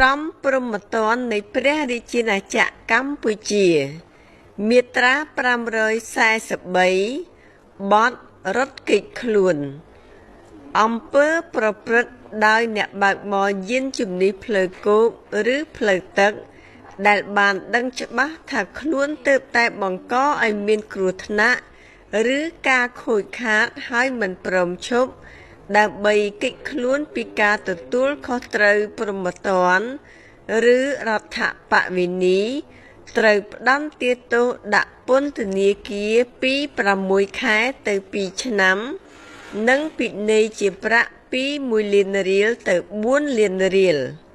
ក្រមព្រហ្មទណ្ឌនៃព្រះរាជាណាចក្រកម្ពុជា មាត្រា543បទរត់គេចខ្លួន អំពើប្រព្រឹត្តដោយអ្នកបើកបរយានជំនិះផ្លូវគោកឬផ្លូវទឹក ដែលបានដឹងច្បាស់ថាខ្លួនទើបតែបង្កឲ្យមានគ្រោះថ្នាក់ឬការខូចខាតហើយមិនព្រមឈប់ដើម្បីគេចខ្លួនពីការទទួលខុសត្រូវព្រហ្មទណ្ឌឬរដ្ឋបវេនី ត្រូវផ្ដន្ទាទោសដាក់ពន្ធនាគារពី6ខែទៅ2ឆ្នាំ និងពិន័យជាប្រាក់ពី1លានរៀលទៅ4លានរៀល។